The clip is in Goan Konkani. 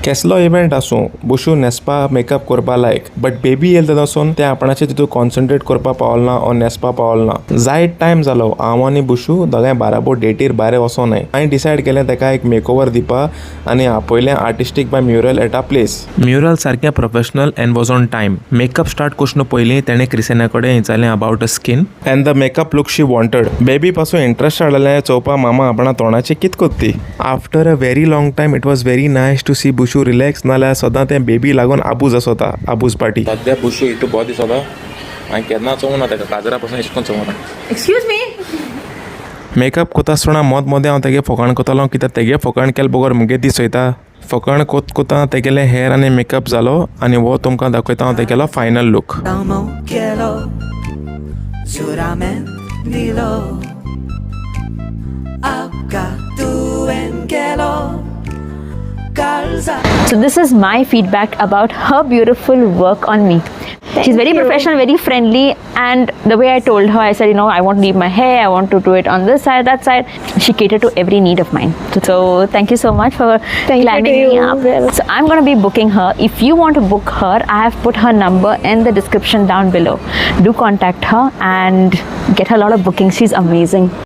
केसलो इव्हेंट आसूं, बुशू न्हेसपा, मेकअप करपा लायक, बट बेबी येयले तेदोसून तें आपणाचे तितून कॉन्सन्ट्रेट करपा पावल ना ओ न्हेसपा पावल ना. जायत टायम जालो हांव आनी बुशू दोगांय बाराबोर डेटीर भायर वचों नाय. हांवें डिसायड केलें तेका एक मेकओवर दिवपा आनी आपयलें artistic bye mural at a place. Mural सारकें professional and was on time. Makeup start करचे पयलीं तेणें क्रिसेना कडेन विचारलें about a skin and the makeup look she wanted. Baby पासून इंट्रस्ट हाडलें चोवपा मामा आपणा तोंडाची कित कोत्ती. After a very long time, it was very nice to see Bushu relax. नाल्यार सदां तें बेबी लागून आबूज आसता, आबूज पार्टी. सद्या बुशू हितू बरो दिसता. हांवें केन्ना चोवंक ना तेका, काजरा पासून एशें कोन्न चोवंक ना. Excuse me. Makeup कोता आसतना मद मदें हांव तेगे फोकाण कोतालो, कित्याक तेगे फोकाण केले बगर मुगे दीस वयता. फोकाण कोत कोता तेगेले हेर आनी मेकअप जालो आनी हो तुमकां दाखयता हांव तेगेलो फायनल लूक. Tamo केलो, जुरामेंत दिलो, अपघात तुवें केलो काळजा. So this is my feedback about her beautiful work on me. She's very you. Professional, very friendly, and the way I told her, I said, I want to leave my hair, I want to do it on this side, that side. She catered to every need of mine. So thank you so much for Thank you climbing to me you up. as well. So I'm going to be booking her. If you want to book her, I have put her number in the description down below. Do contact her and get her a lot of bookings. She's amazing.